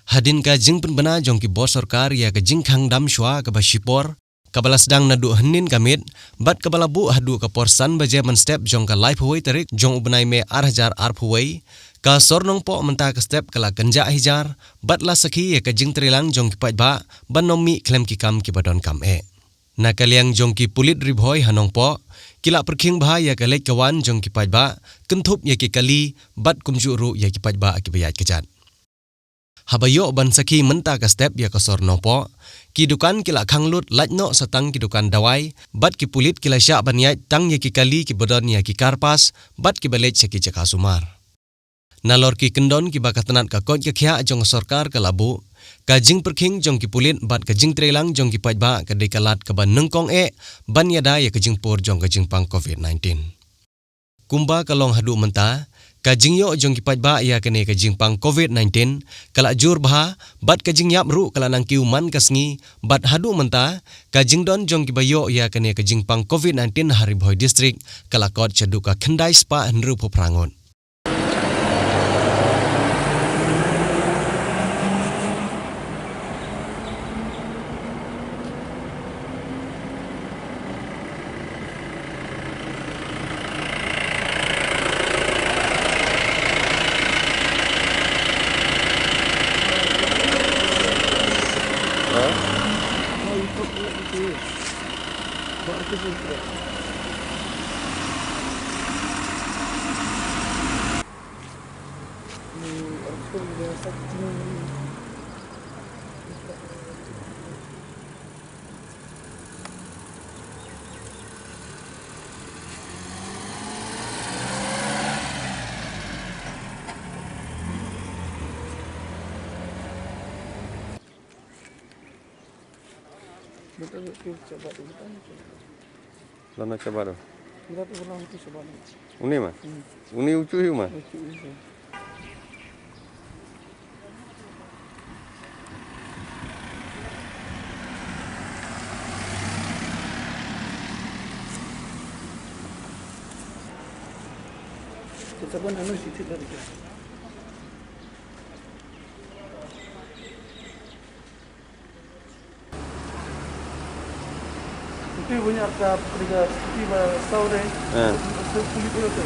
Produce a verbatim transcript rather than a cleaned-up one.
Hadien ka jingpynbna jong ki bor sorkar ïa ka jingkhang dam shuwa kaba shipor, kaba la sdang naduh hynnin ka miet, bad kaba la buh haduh ka por san baje mynstep jong ka laiphew wei tarik jong u bnai May ar hajar arphew wei, ka sor Nongpoh mynta ka step ka la kynjah hijar, bad la sakhi ïa ka jingtreilang jong ki paidbah ban ym mih khlem ki kam kiba donkam eh. Na ka liang jong ki pulit Ri Bhoi ha Nongpoh, ki la pyrkhing bha ïa ka leit ka wan jong ki paidbah, kynthup ïa ki kali, bad kumjuh ruh ïa ki paidbah kiba ïaid kjat. Haba ïoh ban sakhi mynta ka step ïa ka sor Nongpoh, ki dukan ki la khang lut, lait noh sa tang ki dukan dawai, bad ki pulit ki la shah ban ïaid tang ïa ki kali kiba don ïa ki car pass, bad kiba leit sha ki jaka sumar. Nalor ki kyndon kiba ka tnat ka koit ka khiah jong ka sorkar ka la buh, ka jingpyrkhing jong ki pulit bad ka jingtreilang jong ki paidbah ka dei ka lad kaba nyngkong eh ban ïada ïa ka jingpur jong ka jingpang Covid nineteen. Kumba ka long haduh mynta, ka jingïoh jong ki paidbah ïa kane ka jingpang Covid nineteen ka la jur bha, bad ka jingïap ruh ka la nang kiew man ka sngi, bad haduh mynta, ka jingdon jong kiba ïoh ïa kane ka jingpang Covid nineteen ha Ri Bhoi District ka la kot shaduh ka khyndai spah hynriewphew phra ngut. Lano cabar tu? Uni ma? Uni ucu hiu ma? Kita pun anu sitit dari kita. Itu punya ka pergi ba saure. Eh. Itu kulit dia tu.